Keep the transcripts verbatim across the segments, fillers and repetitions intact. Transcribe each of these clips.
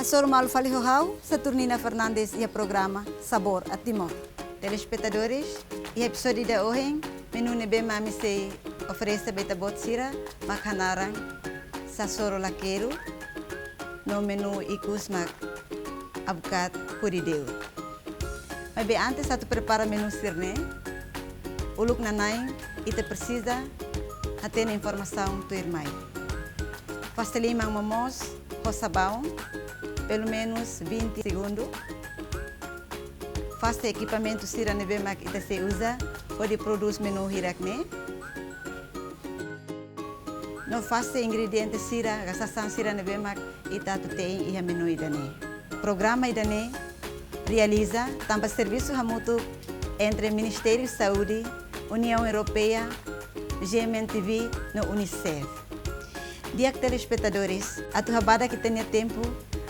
Hasoru malu fali ho ha'u, Saturnina Fernandes, iha programa Sabor a Timor. Telespetadores, iha epizódiu ida ohin, menu ne'ebé mak ami sei oferese ba ita-boot sira, mak hanaran sasoro lakeru, no menu ikus mak abukate kuri deur. Maibé antes atu prepara menu sira-ne'e, uluknanain ita presiza hatene informasaun tuirmai. Fase liman momoos ho sabaun, pelumenus vinte segundu. Fase ekipamentu sira ne'ebé mak ita sei uza hodi prodús menu hirak-ne'e. No fase ingrediente sira, ka sasán sira ne'ebé mak ita atu te'in iha menu ida-ne'e. Programa ida-ne'e realiza tanba servisu hamutuk entre Ministériu Saúde, Uniaun Europeia, G M N T V no UNICEF. Di'ak telespetadores, atu habadak ita-nia tempu,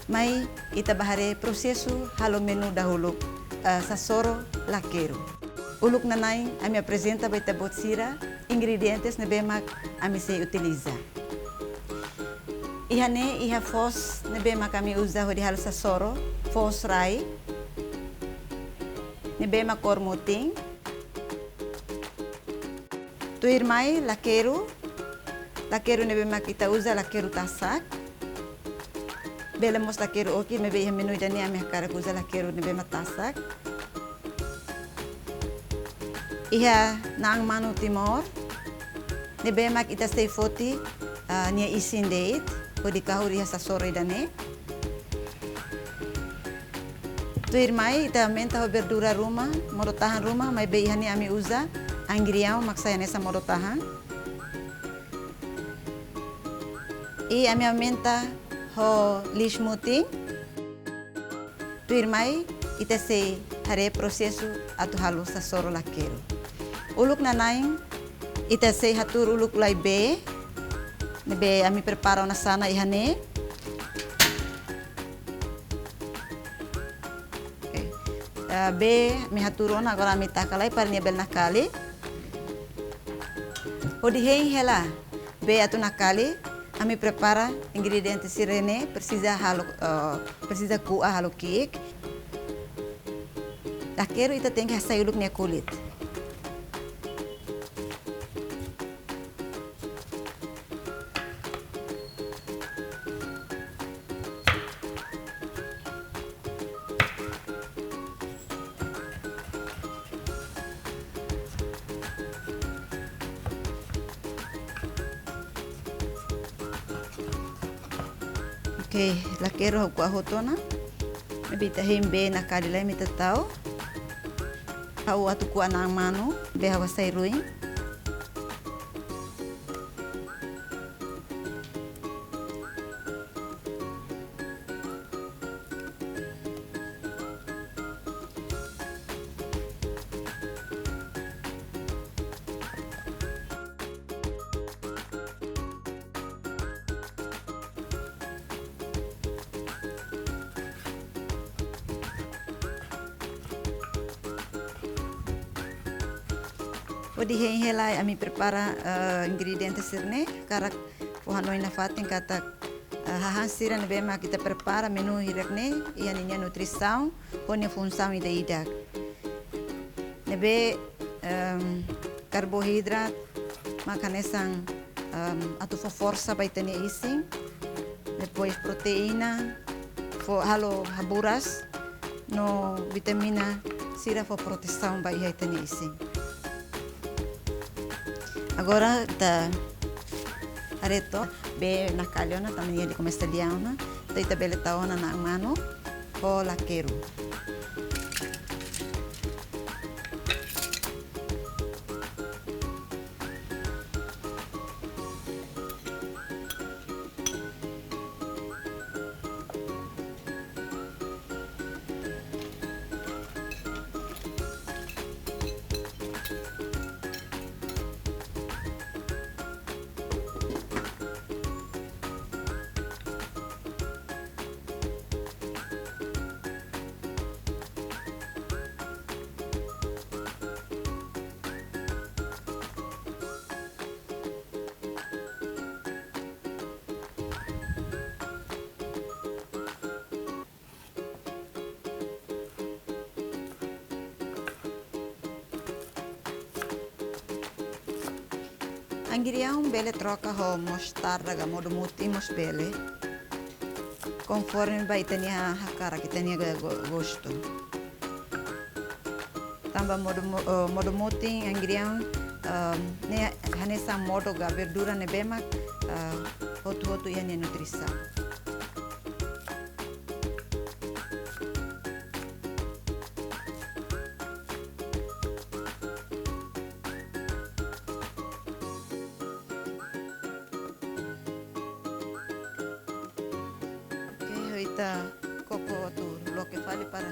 mai ita bá haree prosesu halo menu dahuluk, eh, sasoro lakeru. Uluknanain ami aprezenta ba ita-boot sira ingredientes ne'ebé mak ami sei utiliza. Iha ne'e iha foos ne'ebé mak ami uza hodi halo sasoro, foos rai, ne'ebé mak kór mutin. Tuirmai lakeru, lakeru ne'ebé mak ita uza lakeru tasak. Bele mós lakeru okit, maibé iha menu ida-ne'e ami hakarak uza lakeru ne'ebé mak tasak. Iha na'an manu Timor, ne'ebé mak ita sei foti, ah, nia isin de'it, hodi kahur iha sasoro ida-ne'e. Tuirmai ita aumenta ho verdura ruma, modo-tahan ruma, maibé iha ne'e ami uza angriaun mak sai hanesan modo-tahan. I ami aumenta ho liis mutin. Tuirmai ita sei haree prosesu atu halo sasoro lakeru. Uluknanain ita sei hatuur uluk lai bee, ne'ebé ami prepara ona sana iha ne'e. Oke. Eh, bee ami hatuur ona, agora ami taka lai para nia bele nakali. Hodi hein hela bee atu nakali, ami prepara ingrediente sira-ne'e, presiza halo, eh, presiza ko'a halo ki'ik. Lakeru ita tenke hasai uluk nia kulit. Oke, lakeru ha'u ko'a hotu ona. Maibé ita hein bee nakali lai mak ita tau. Ha'u atu ko'a na'an manu, bee ha'u hasai ruin. Hodi hein hela ami prepara, eh, ingrediente sira-ne'e, hakarak fó hanoin nafatin katak, eh, hahán sira ne'ebé mak ita prepara menu hirak-ne'e, iha ninia nutrisaun, ho nia funsaun ida-idak. Ne'ebé, em, karbohidrat, mak hanesan, em, atu fó forsa ba ita-nia isin. Depois proteína, fó halo haburas, no vitamina sira fó protesaun ba iha ita-nia isin. Agora ita haree took, bee nakali ona, tanba nia komesa lian ona, entaun ita bele tau ona na'an manu ho lakeru. Angriaun bele troka ho mostarda ka modo-mutin mós bele. Konforme ba ita-nia hakarak, ita-nia go-, go-, gostu. Tanba modo-mu-, eh, modo-mutin, angriaun, ehm, ne'e hanesan modo ka verdura ne'ebé mak, eh, hotu-hotu iha nia nutrisaun. Oke, ho ita koko atu loke fali para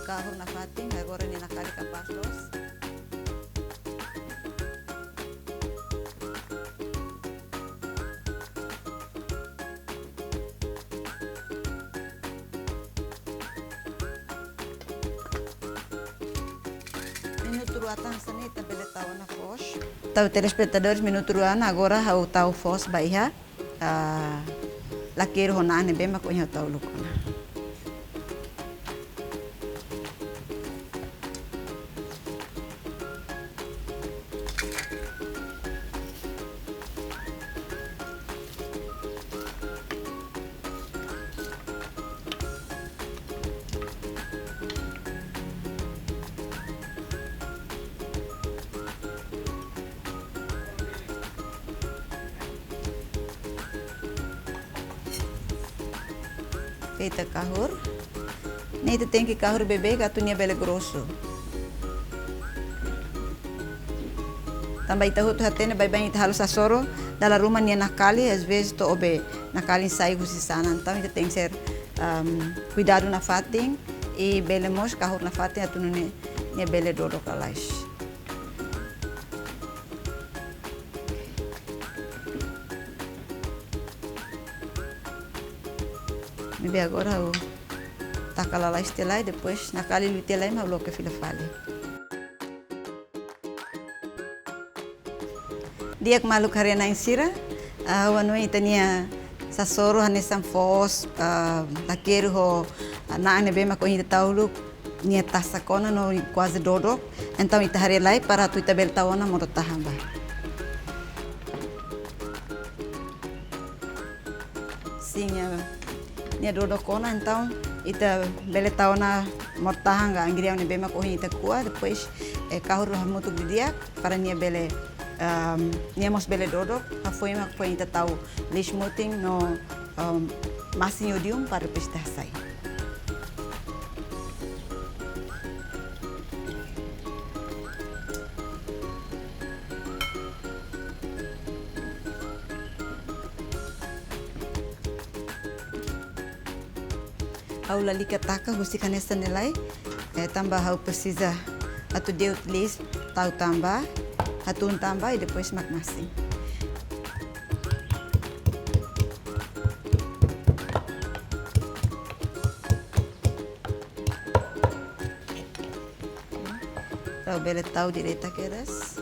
kahur nafatin, agora nia nakali kapás loos. Minutu rua tan hanesan ne'e ita bele tau ona foos. Entaun, telespetadores, minutu rua ona, agora ha'u tau foos ba iha, ah, lakeru ho na'an ne'ebé mak ohin ha'u tau uluk ona. Ita kahur. Ne'e ita tenke kahur beibeik atu nia bele grosu. Tanba ita hotu hatene baibain ita halo sasoro, dala ruma nia nakali, às vezes to'o be nakali sai husi sanan. Entaun ita tenke ser, ehm, kuidadu nafatin, i bele mós kahur nafatin atu nune'e nia bele dodok lalais. Ne'ebé agora ha'u taka lalais tiha lai, depois nakali liu tiha lai mak ha'u loke fila fali. Di'ak maluk haree-na'in sira, ah, ha'u hanoin ita-nia sasoro hanesan foos, ah, lakeru ho, ah, na'an ne'ebé mak ohin ita tau uluk, nia tasak ona no kuaze dodok. Entaun ita haree lai para atu ita bele tau ona modo tahan ba. Sin, nia, nia dodok ona, entaun ita bele tau ona modo tahan ka angriaun ne'ebé mak ohin ita ko'a, depois, eh, kahur hamutuk didi'ak para nia bele, ehm, nia mós bele dodok, hafoin mak foin ita tau liis-mutin no, ehm, masin iodium para depois ita hasai. Ha'u lalika taka husik hanesan ne'e lai, eh, tanba ha'u presiza atu de'ut liis, tau tan ba, hatún tan ba, i depois mak masin. Tau bele tau direta kedas.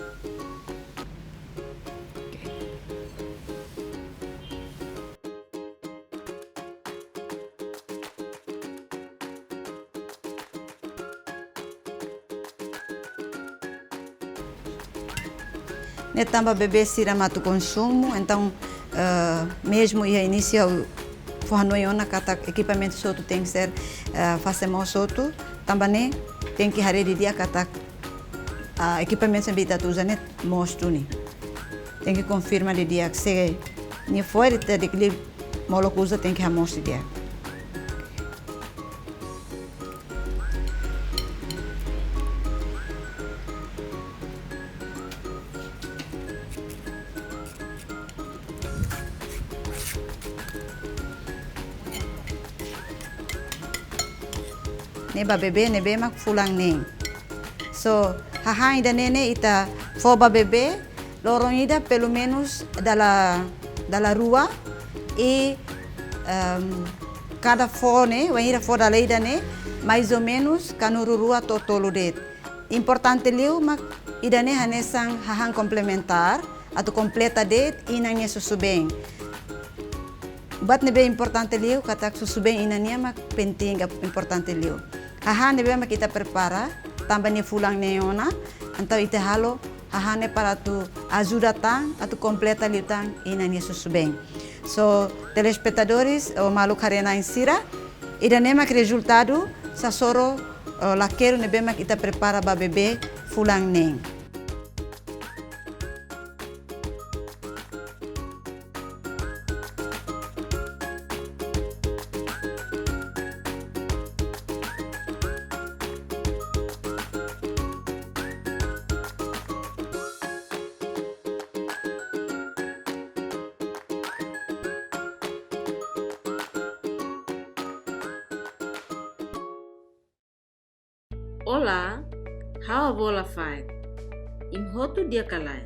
Oke. Ne'e tanba bebé sira mak atu konsumu, entaun, eh, mezmu iha inísiu ha'u fó hanoin ona katak ekipamentu sira hotu tenke ser, eh, fase moos hotu, tanba ne'e tenke haree didi'ak katak, ah, ekipamentu sira ne'ebé ita atu uza ne'e moos duni. Tenke konfirma didi'ak se nia fo'er ita di'ak liu molok uza tenke hamoos didi'ak. Ne'e ba bebé ne'ebé mak fulan neen. So, hahán ida-ne'e ne'e ita fó ba bebé, loron ida pelumenus dala, dala rua, i, ehm, kada fó ne'e, wainhira fó dala ida ne'e, mais ou menus kanuru rua to'o tolu de'it. Importante liu mak ida-ne'e hanesan hahán komplementár, atu kompleta de'it inan nia susubeen. Buat ne'ebé importante liu, katak susubeen inan nian mak penting ka importante liu. Hahán ne'ebé mak ita prepara, tanba nia fulan neen ona, entaun ita halo hahán ne'e para atu ajuda tan, atu kompleta liután inan nia susubeen. So, telespetadores, ou maluk haree-na'in sira, ida-ne'e mak rezultadu sasoro, eh, lakeru ne'ebé mak ita prepara ba bebé fulan neen. Olá, ha'u avó Lafaek. Imi hotu di'ak ka lae?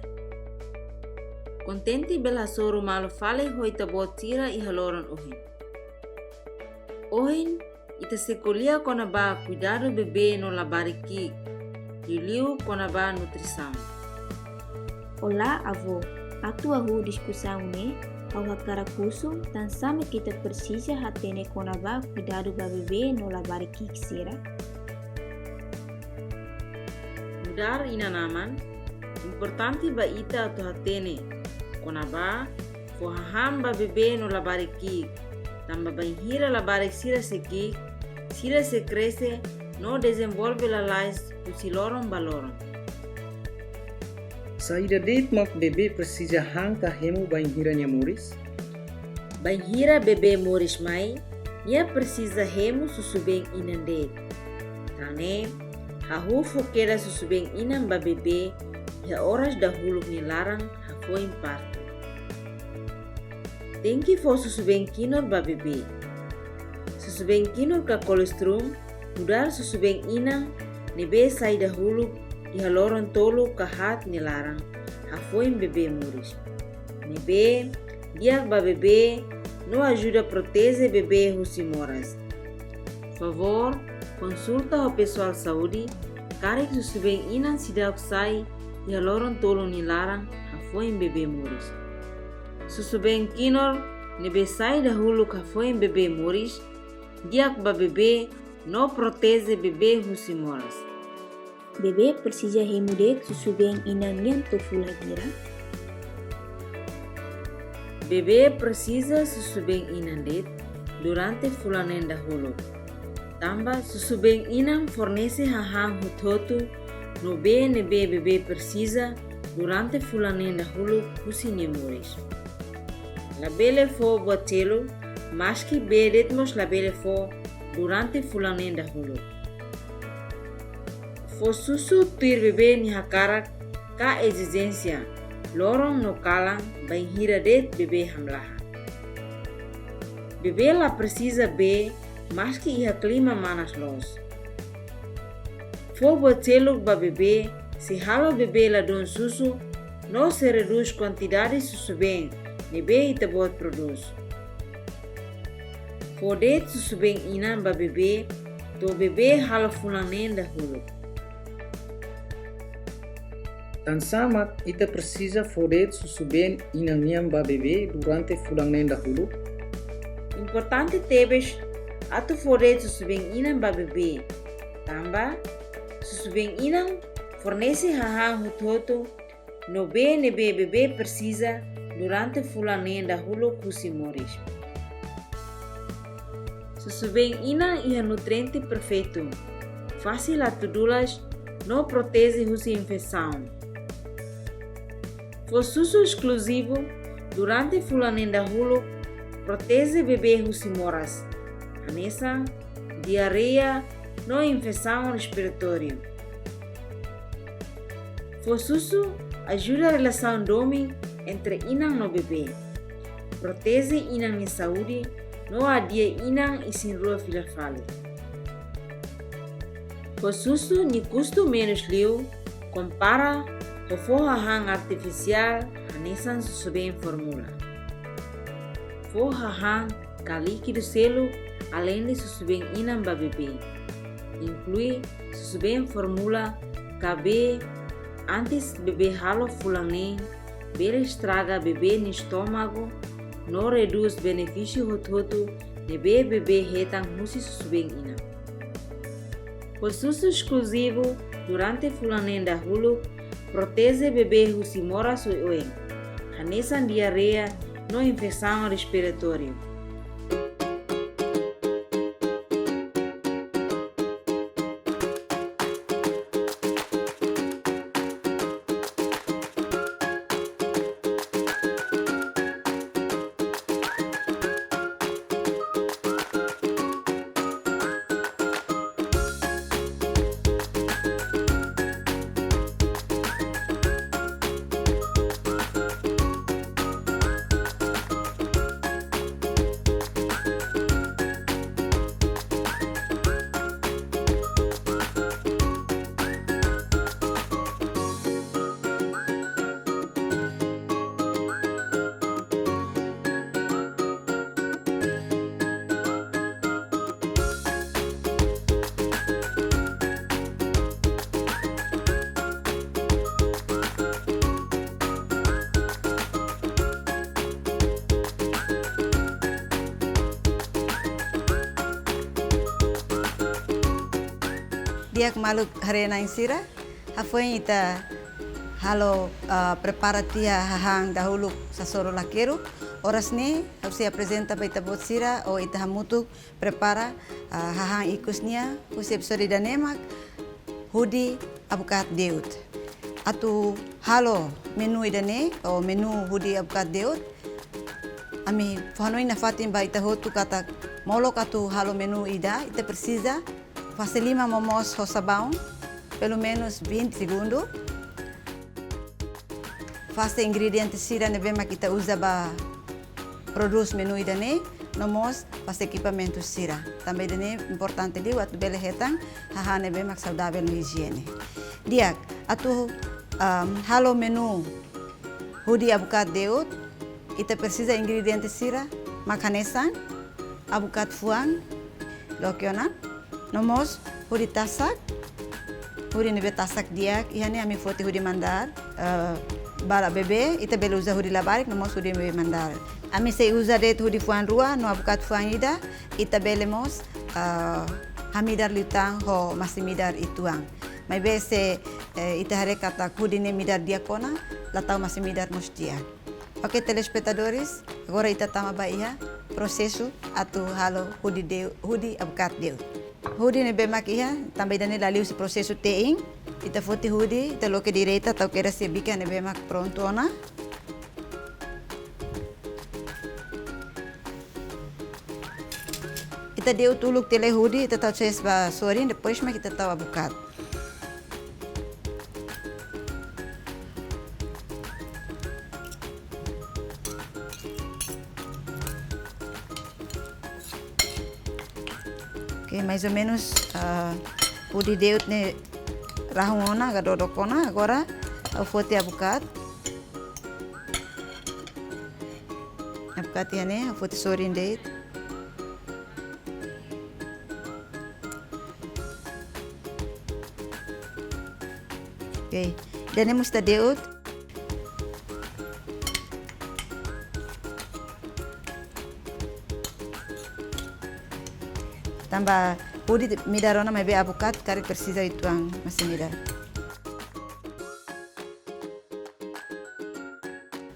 Kontente bele hasoru malu fali ho ita-boot sira iha loron ohin. Ohin, ita sei ko'alia kona-ba kuidadu bebé no labarik ki'ik, liuliu kona-ba nutrisaun. Olá, avó. Atu hahú diskusaun ne'e, ha'u hakarak husu, tansá mak ita presiza hatene kona-ba kuidadu ba bebé no labarik ki'ik sira? Nu'udar inan-aman, importante ba ita atu hatene kona-ba fó hahán ba bebé no labarik ki'ik, tanba bainhira labarik sira sei ki'ik, sira sei krexe no dezenvolve lalais husi loron ba loron. Saida de'it mak bebé presiza han ka hemu bainhira nia moris? Bainhira bebé moris mai, nia presiza hemu susubeen inan de'it. Tan ne'e, hahú fó kedas susubeen inan ba bebé iha oras dahuluk nia laran hafoin partu. Tenke fó susubeen kinur ba bebé. Susubeen kinur ka kolostrum nu'udar susubeen inan ne'ebé sai dahuluk iha loron tolu ka haat nia laran hafoin bebé moris. Ne'ebé di'ak ba bebé no ajuda proteje bebé husi moras. Favór konsulta ho pesoál saúde karik susubeen inan seidauk sai iha loron tolu nia laran hafoin bebé moris. Susubeen kinur ne'ebé sai dahuluk hafoin bebé moris di'ak ba bebé no proteje bebé husi moras. Bebé presiza hemu de'it susubeen inan nian to'o fulan hira? Bebé presiza susubeen inan de'it durante fulan neen dahuluk. Tanba susubeen inan fornese hahán hotu-hotu no bee ne'ebé bebé presiza durante fulan neen dahuluk husi nia moris. Labele fó buat seluk, maski bee de'it mós labele fó durante fulan neen dahuluk. Fó susu tuir bebé nia hakarak ka ezijénsia, loron no kalan, bainhira de'it bebé hamlaha. Bebé la presiza bee maski iha klima manas loos. Fó buat seluk ba bebé sei halo bebé ladún susu no sei redús kuantidade susubeen ne'ebé ita-boot prodús. Fó de'it susubeen inan ba bebé to'o bebé halo fulan neen dahuluk. Tansá mak ita presiza fó de'it susubeen inan nian ba bebé durante fulan neen dahuluk? Importante tebes atu fó de'it susubeen inan ba bebé. Tanba susubeen inan fornese hahán hotu-hotu no bee ne'ebé bebé presiza durante fulan neen dahuluk husi moris. Susubeen inan iha nutriente perfeitu, fasil atu dulas no proteje husi infesaun. Fó susu eskluzivu durante fulan neen dahuluk proteje bebé husi moras, hanesan diarreia no infesaun respiratóriu. Fó susu ajuda relasaun domin entre inan no bebé, proteje inan nia saúde no adia inan isin-rua fila fali. Fó susu nia kustu menus liu kompara ho fó hahán artifisiál hanesan susubeen fórmula. Fó hahán ka líkidu seluk aleinde susubeen inan ba bebé, inklui susubeen fórmula ka bee antes bebé halo fulan neen, bele estraga bebé nia estómagu no redús benefísiu hotu-hotu ne'ebé bebé hetan husi susubeen inan. Fó susu eskluzivu durante fulan neen dahuluk proteje bebé husi moras oioin, hanesan diarreia no infesaun respiratóriu. Di'ak maluk haree-na'in sira, hafoin ita halo, ah, prepara tiha hahán dahuluk sasoro lakeru. Oras ne'e, ha'u sei aprezenta ba ita-boot sira, ou ita hamutuk prepara, ah, hahán ikus nian, husi epizódiu ida-ne'e mak hudi abukat de'ut. Atu halo menu ida-ne'e, ou menu hudi abukat de'ut, ami fó hanoin nafatin ba ita hotu katak molok atu halo menu ida, ita presiza fase liman momoos ho sabaun, pelumenus vinte segundu. Fase ingrediente sira ne'ebé mak ita uza ba prodús menu ida-ne'e, no mós fase ekipamentu sira. Tanba ida-ne'e importante liu atu bele hetan hahán ne'ebé mak saudavel no ijiene. Di'ak, atu, um, halo menu hudi abukat de'ut, ita presiza ingrediente sira mak hanesan abukat fuan, loke ona, no mós hudi tasak, hudi ne'ebé tasak di'ak, iha ne'e ami foti hudi mandar, eh, ba bebé, ita bele uza hudi labarik, no mós hudi ne'ebé mandar. Ami sei uza de'it hudi fuan rua, no abukat fuan ida, ita bele mós, eh, hamidar liután ho masin-midar uitoan. Maibé se, eh, ita haree katak hudi ne'e midar di'ak ona, la tau masin-midar mós di'ak. Oke, telespetadores, agora ita tama ba iha prosesu atu halo hudi de-, hudi abukat de'ut. Hudi ne'ebé mak iha, tanba ida-ne'e la liu husi prosesu te'in, ita foti hudi, ita loke direta, tau kedas iha bikan ne'ebé mak prontu ona. Ita de'ut uluk tiha lai hudi, ita tau sees ba sorin, depois mak ita tau abukat. Oke, mais ou menus, ah, hudi de'ut ne'e rahun ona, ka dodok ona, agora ha'u foti abukat. Abukat iha ne'e, ha'u foti sorin de'it. Oke, ida-ne'e mós ita de'ut. Tanba hudi midar ona maibé abukat karik presiza uitoan masin-midar.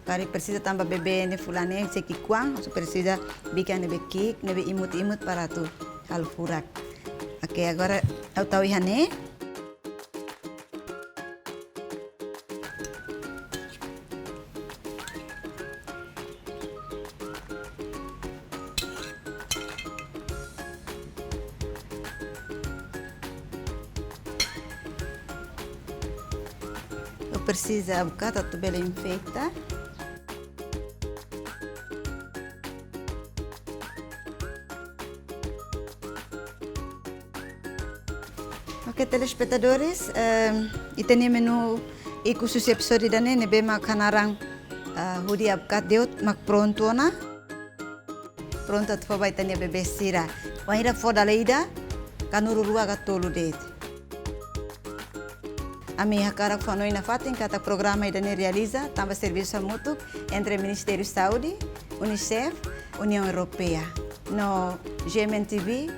Karik presiza tanba bebé ne'e fulan ne'e sei ki'ik-oan, só presiza bikan ne'ebé ki'ik, ne'ebé imut-imut para atu halo furak. Oke, agora ha'u tau iha ne'e. Presiza abukat atu bele enfeita. Oke, telespetadores, ehm, ita-nia menu ikus husi epizódiu ida-ne'e ne'ebé mak hanaran, ah, hudi abukat de'ut mak prontu ona. Prontu atu fó ba ita-nia bebé sira. Wainhira fó dala ida, kanuru rua ka tolu de'it. Ami hakarak fó hanoin nafatin katak programa ida-ne'e realiza tanba servisu hamutuk entre Ministériu Saúde, UNICEF, Uniaun Europeia, no G M N T V.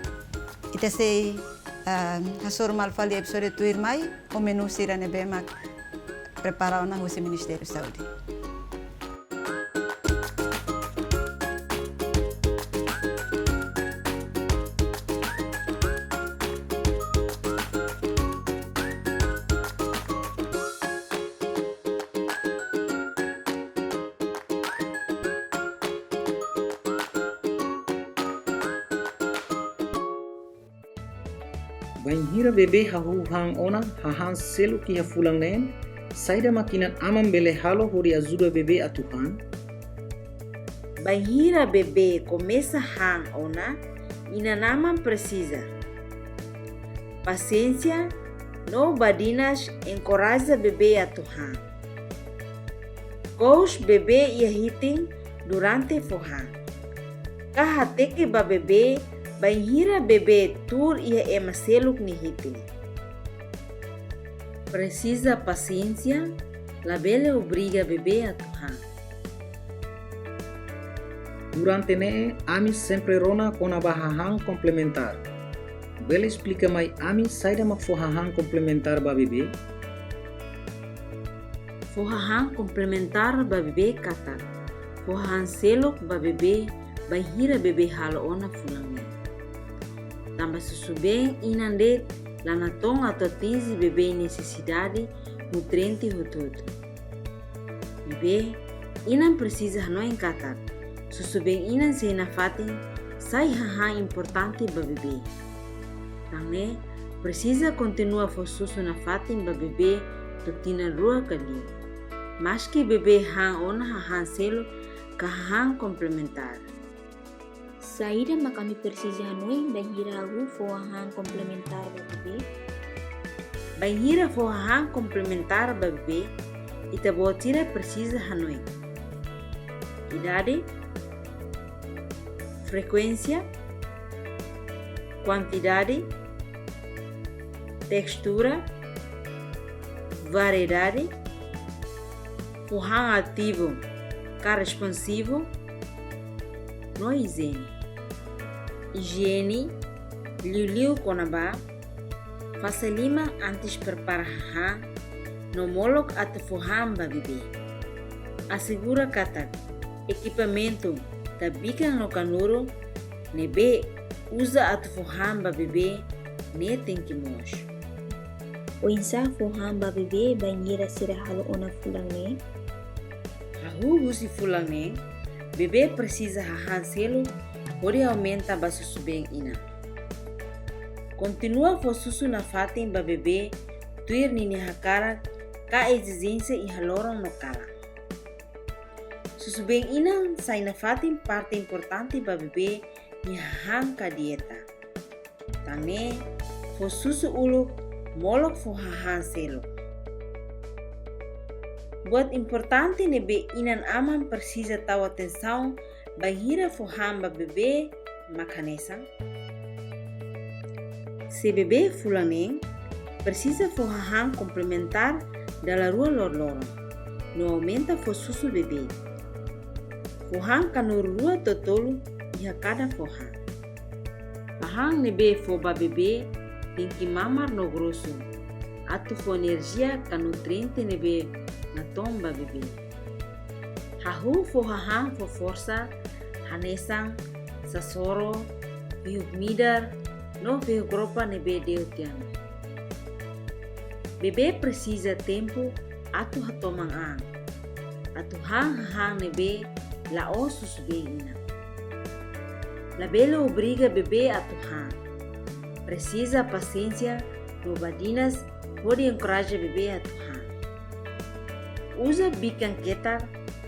Ita sei, ah, hasoru malu fali epizódiu tuirmai, ho menu sira ne'ebé mak, prepara ona husi Ministériu Saúde. Bainhira bebé hahú han ona hahán seluk iha fulan neen, saida mak inan-aman bele halo hodi ajuda bebé atu han? Bainhira bebé komesa han ona, inan-aman presiza pasiénsia no badinas enkoraja bebé atu han. Kous bebé iha hitin durante fó han. Ka hateke ba bebé bainhira bebé tuur iha ema seluk nia hitin. Presiza pasiénsia, labele obriga bebé atu han. Durante ne'e, ami sempre rona kona-ba hahán komplementár. Bele esplika mai ami saida mak fó hahán komplementár ba bebé? Fó hahán komplementár ba bebé katak fó hahán seluk ba bebé bainhira bebé halo ona fulan neen. Tanba susubeen inan de'it la natoon atu atinje bebé nesesidade nutriente hotu-hotu. Maibé, inan presiza hanoin katak susubeen inan sei nafatin sai hahán importante ba bebé. Tan ne'e, presiza kontinua fó susu nafatin ba bebé to'o tinan rua ka liu, maski bebé han ona hahán seluk ka hahán komplementár. Saida mak ami presiza hanoin bainhira hahú fó hahán komplementár ba bebé? Bainhira fó hahán komplementár ba bebé, ita-boot sira presiza hanoin: idade, frekuénsia, kuantidade, testura, variedade, fó han ativu ka responsivu no ijiene. Ijiene liuliu kona-ba fase liman antes prepara hahán no molok atu fó han ba bebé. Asegura katak ekipamentu ka bikan no kanuru ne'ebé uza atu fó han ba bebé ne'e tenke moos. Oinsá fó han ba bebé bainhira sira halo ona fulan neen? Hahú husi fulan neen, bebé presiza hahán seluk hodi aumenta ba susubeen inan. Kontinua fó susu nafatin ba bebé tuir ninia hakarak ka ezijénsia iha loron no kalan. Susubeen inan sai nafatin parte importante ba bebé nia hahán ka dieta. Tan ne'e, fó susu uluk molok fó hahán seluk. Buat importante ne'ebé inan-aman presiza tau atensaun bainhira fó han ba bebé mak hanesan: se bebé fulan neen, presiza fó hahán komplementár dala rua loroloron, no aumenta fó susu bebé. Fó han kanuru rua to'o tolu iha kada fó han. Hahán ne'ebé fó ba bebé tenke mamar no grosu, atu fó enerjia ka nutriente ne'ebé natoon ba bebé. Hahú fó hahán fó forsa, hanesan sasoro, fehuk-midar no fehuk-ropa ne'ebé de'ut tiha ona. Bebé presiza tempu atu hatoman an, atu han hahán ne'ebé la'ós susubeen inan. Labele obriga bebé atu han. Presiza pasiénsia no badinas hodi enkoraja bebé atu han. Uza bikan ketak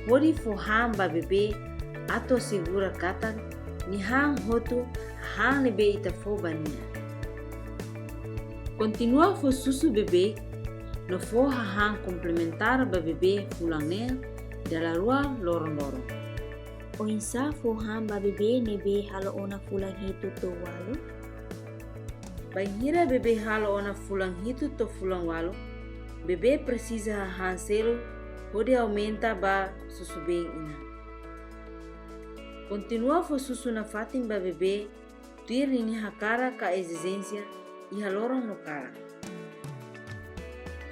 hodi fó han ba bebé atu asegura katak nia han hotu hahán ne'ebé ita fó ba nia. Kontinua fó susu bebé no fó hahán komplementár ba bebé fulan neen dala rua loroloron. Oinsá fó han ba bebé ne'ebé halo ona fulan hitu to'o ualu? Bainhira bebé halo ona fulan hitu to'o fulan ualu, bebé presiza hahán seluk hodi aumenta ba susubeen inan. Kontinua fó susu nafatin ba bebé tuir ninia hakarak ka ezijénsia iha loron no kalan.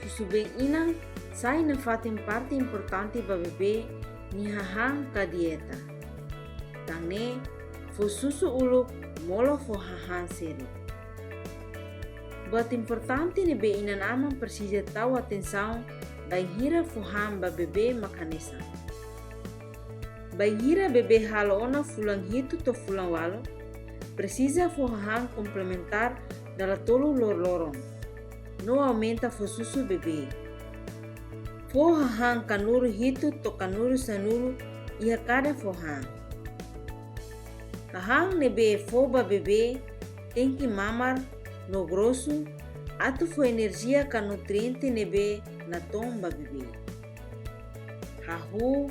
Susubeen inan Sai nafatin parte importante ba bebé nia hahán ka dieta. Tan ne'e, fó susu uluk molok fó hahán seluk. Buat importante ne'ebé inan-aman presiza tau atensaun bainhira fó han ba bebé mak hanesan: bainhira bebé halo ona fulan hitu to'o fulan ualu, presiza fó hahán komplementár dala tolu loroloron, no aumenta fó susu bebé. Fó hahán kanuru hitu to'o kanuru sanulu iha kada fó han. Hahán ne'ebé fó ba bebé tenke mamar no grosu atu fó enerjia ka nutriente ne'ebé natoon ba bebé. Hahú,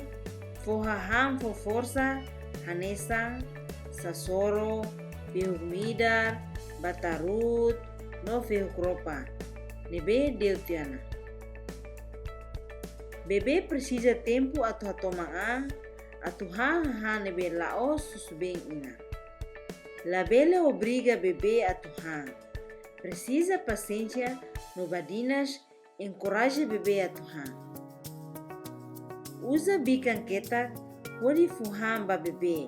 fó hahán fó forsa, hanesan sasoro, fehuk midar, batarut, no fehuk ropa ne'ebé de'ut tiha ona. Bebé presiza tempu atu hatoman an atu han hahán ne'ebé la'ós susubeen inan. Labele obriga bebé atu han. Presiza pasiénsia no badinas enkoraja bebé atu han. Uza bikan ketak hodi fó han ba bebé,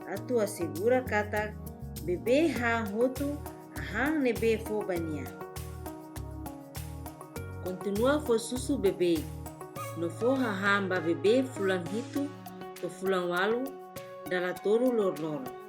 atu asegura katak bebé han hotu hahán ne'ebé fó ba nia. Kontinua fó susu bebé no fó hahán ba bebé fulan hitu to'o fulan ualu dala tolu loroloron.